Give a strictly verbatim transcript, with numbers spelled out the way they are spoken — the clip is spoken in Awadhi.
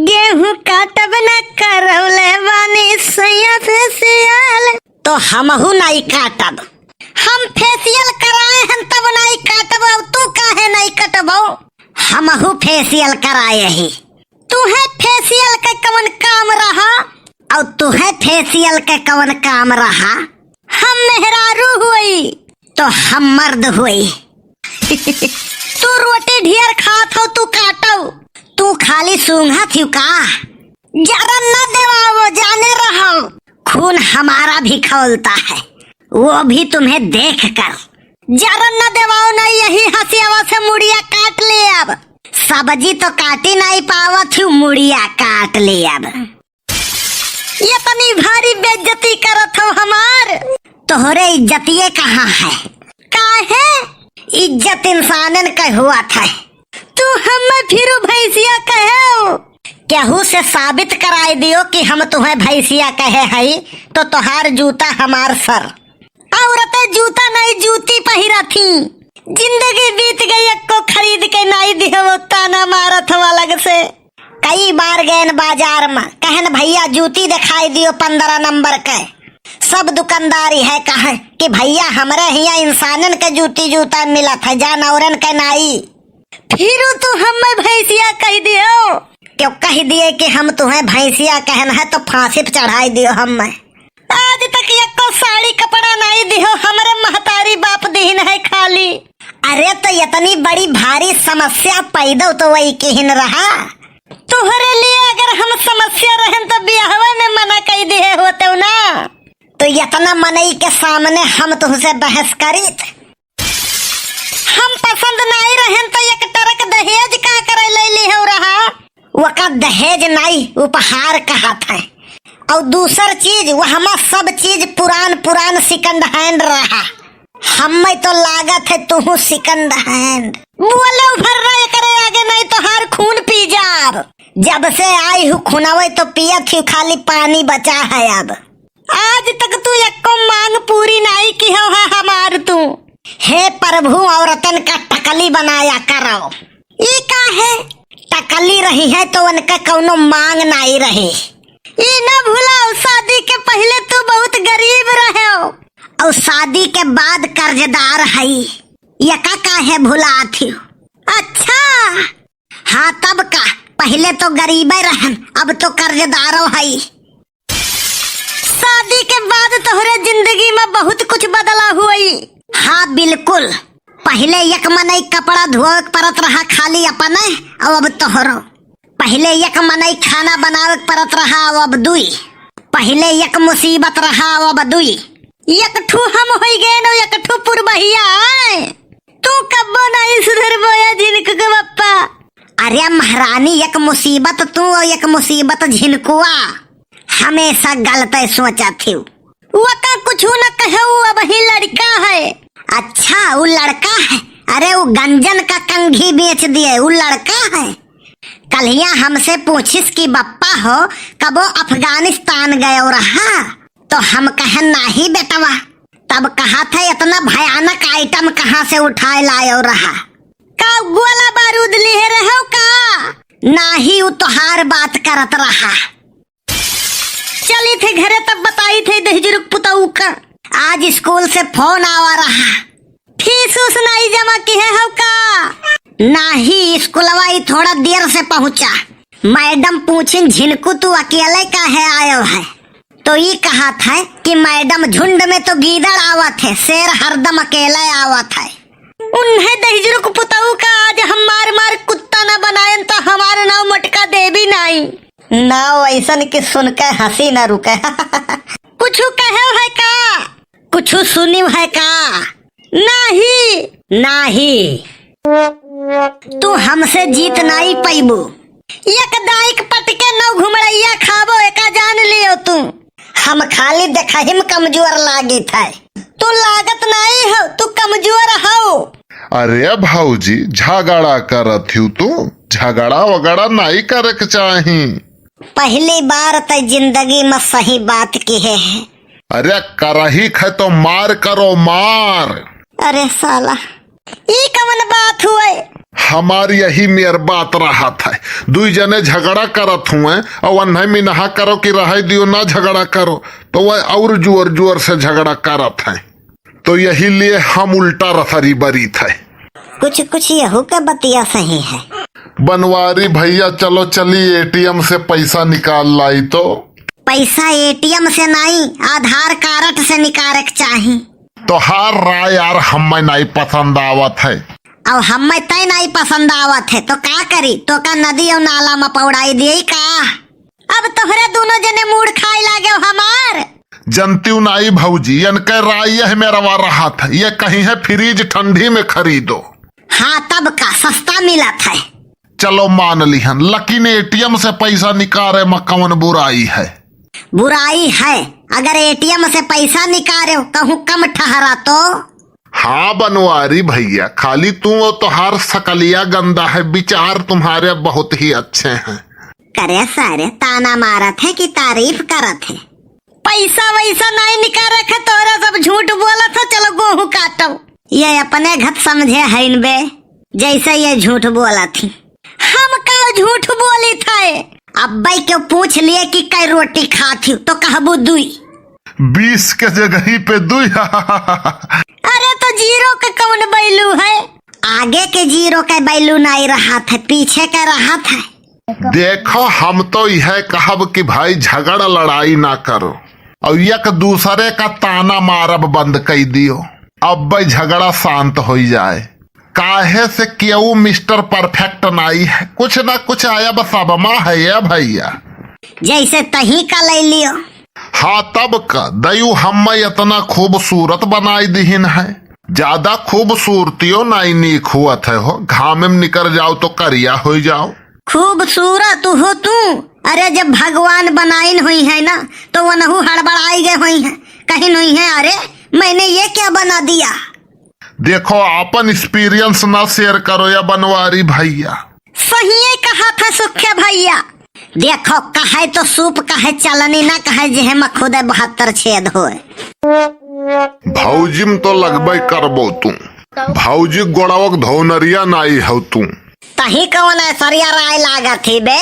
गेहूं काटब न करौले बानी सैया फेसियल। तो हमहू नाई काटब। हम फेसियल कराए हन तब नाई काटब, अब तू काहे नाई कटबो? हमहू फेसियल कराए ही। तुहे फेसियल के कवन काम रहा? और तुहे फेसियल के कवन काम रहा? हम मेहरारू हुई तो हम मर्द हुई। तू रोटी ढेर खात हो, तू काटो, तू खाली सूंघत हो का? जरन न देवाओ, जाने रहो, खून हमारा भी खौलता है, वो भी तुम्हें देख कर। जरन न देवाओ, नहीं यही हसियावा से मुड़िया काट ले अब। सब्जी तो काटी नहीं पावत हूँ, मुड़िया काट ले अब। इतनी भारी बेइज्जती करत हो हमार। तोहरे इज्जतिये कहाँ है? काहे? इज्जत इंसानन के हुआ था। तू हमें फिरू भैंसिया कहे हो? केहू से साबित कराई दियो कि हम तुम्हें भैंसिया कहे हई, तो तोहार जूता हमार सर। औरतें जूता नहीं, जूती पहिरा थी। जिंदगी बीत गई, एक्को खरीद के नहीं दिहो, ताना मारत हो अलग से। कई बार गएन बाजार में, कहन, "भैया, जूती दिखाई दियो पन्द्रह नंबर के।" सब दुकानदारी है कहे कि, "भैया, हमरे हियां इंसानन के जूती जूता मिलत है, जानवरन के नाई।" फिरू तू हमें भैंसिया कह दियो। क्यों कह दिए कि हम तुम्हें भैंसिया कहन है तो फांसी पे चढ़ाई दियो हमें। आज तक एको साड़ी कपड़ा नाई दिहो, हमरे महतारी बाप दीन है खाली। अरे तो इतनी बड़ी भारी समस्या पैदा तो वही किहिन रहा। तोहरे लिए अगर हम समस्या रहन तो बियाहवे में मना कई दिहे होते ना। तो इतना मनई के सामने हम तुमसे बहस करीत। हम पसंद नाई रहन तो एक ट्रक दहेज का करे ले ली हो रहा। वका दहेज नाई, उपहार कहत है। और दूसर चीज, वहमा सब चीज पुरान पुरान second hand रहा। हमें तो लागत है तुहू second hand। बोलो भर्रा, एकरे आगे नाई तोहार खून पी जाब। जब से आई हूँ खुनावे तो पियत ही खाली पानी बचा है अब। आज तक तू एको मांग पूरी नाई किहो है हमार तू। हे प्रभु, औरतन का टकली बनाया करो। ई का है? टकली रही है तो उनका कौनो मांग नाई रही। ई ना भुलाओ, शादी के पहले तू बहुत गरीब रहे हो। और शादी के बाद कर्जदार हई, यका काहे भुलात हो? अच्छा, हाँ तब का, पहले तो गरीबे रहन, अब तो कर्जदारो हई। शादी के बाद तोहरे जिंदगी में बहुत कुछ बदला हुई। हाँ बिल्कुल, पहले एक मनई कपड़ा धोवे के परत रहा खाली अपने, और अब तोहरो। पहले एक मनई खाना बनावे के परत रहा, और अब दुई। पहले एक मुसीबत रहा, और अब दुई। एक ठू हम होई गए न, एक ठू पुरबहिया आए। तू कब्बो नहीं सुधरबो या झिनकू के बप्पा। अरे महारानी, एक मुसीबत तू और एक मुसीबत झिनकुआ। हमेशा गलत सोचत हो। वो का कुछ न कहे, वो अबही लड़का है। अच्छा, वो लड़का है? अरे, वो गंजन का कंघी बेच दिए, वो लड़का है। कल्हिया हमसे पूछिस कि बप्पा हो, कबो अफगानिस्तान गयो रहा? तो हम कहन, "नाही बेटवा।" तब कहत है, "इतना भयानक item कहाँ से उठाए लायो रहा?" का गोला बारूद लिहे रहो का? नाही, उ तोहार बात करत रहा। चली थे घरे, तब बताई थे दहिजरू के पुतऊ का। आज स्कूल से फोन आवा रहा। फीस उस नाई जमा किहे हव का? नाही, स्कूलवा ही थोड़ा देर से पहुँचा। मैडम पूछिन, "झिनकू, तू अकेले काहे आयो है?" तो ई कहत है कि, "मैडम, झुंड में तो गीदड़ आवत है, शेर हरदम अकेले आवत है।" उन्हें दहिजरू के पुतऊ का आज हम मार मार कुत्ता न बनायन तो हमार नाव मोटका देवी नाई। नाव ऐसन कि सुन के हंसी न रुके। कुछ कहे है का? कुछ सुनी है का? नाही। नाही। तू हमसे जीत नाई पैबू। एक दाई के पटके नौ घुमड़ैया खाबो, एका जान लियो तू। हम खाली देखहिम कमजोर लागित है। तू लागत नाई हो, तू कमजोर हो। अरे भौजी, झगड़ा करत हिउ तू, झगड़ा वगड़ा नाई करे के चाही। पहली बार तै जिंदगी में सही बात किहे है। अरे करही खे तो मार करो, मार। अरे साला, ई कवन बात हुए? हमार यही मेर बात रहत है। दुई जने झगड़ा करत हुए और अन्हे मिनहा करो कि रहे दियो, ना झगड़ा करो, तो वह और जोर जोर से झगड़ा करत है। तो यही लिए हम उल्टा रसरी बरीत है। कुछ कुछ यहू के बतिया सही है। बनवारी भैया, चलो चली एटीएम से पैसा निकाल लाई तो। पैसा एटीएम से नाई, आधार कार्ड से निकारे के चाही। तोहार राय यार हमें नाई पसंद आवत है। अब हमें तय नाई पसंद आवत है तो का करी? तो का नदी और नाला में पौड़ाई दिए का? अब तोहरे दोनों जने मूड़ खाए लागे हमार। जनतिउ नाई भौजी, इनके राय यह मेरवा रहत है, ये कही है फ्रिज ठंडी में खरीदो। हाँ, तब का सस्ता मिलत है। चलो मान लिहन, लेकिन एटीएम से पैसा निकारे में कौन बुराई है? बुराई है, अगर एटीएम से पैसा निकारे कहूँ कम ठहरा तो। हाँ बनवारी भैया, खाली तू और तोहार सकलिया गंदा है, विचार तुम्हारे बहुत ही अच्छे हैं। करे सारे, ताना मारत है कि तारीफ करत है? पैसा वैसा नाई निकाल रखे तोहरा, सब झूठ बोलत है। चलो गोहूँ काटो। ये अपने घत समझे हइन बे, जैसे ये झूठ बोलत ही। हम का झूठ बोली थे? अब्बे क्यों पूछ लिए कि कै रोटी खात ही तो कहबू दुई। बीस के जगही पे दुई। अरे तो जीरो के कौन बैलू है? आगे के जीरो के बैलू नाई रहत है, पीछे के रहत है। देखो, हम तो यह कहब कि भाई झगड़ा लड़ाई ना करो और एक दूसरे का ताना मारब बंद कई दियो, अब भाई झगड़ा शांत होई जाए। काहे से केहू मिस्टर परफेक्ट नाई है, कुछ ना कुछ आया बस अब मा है ये भैया। जैसे तही का ले लियो। हाँ तब का दयू हम्मे इतना खूबसूरत बनाई दिहिन है, ज्यादा खूबसूरतियो नाई नीक हुअत है हो, घामे में निकर जाओ तो करिया होई जाओ। खूबसूरत हो तू। अरे जब भगवान बनाइन हुई है ना तो वनहु हड़बड़ाई गए हुई है, कहिन हुई है अरे मैंने ये क्या बना दिया। देखो आपन एक्सपीरियंस ना शेयर करो या बनवारी भैया। सहिए कहा था सुखे भैया। देखो कहे तो सूप कहे चलनी ना कहे जेह में खुदे बहत्तर छेद होए। भौजी में तो लगबे करबो तू। भौजी गोड़वक धौनरिया नाई हो तू। तही कौन ऐश्वर्या राय लागत ही बे?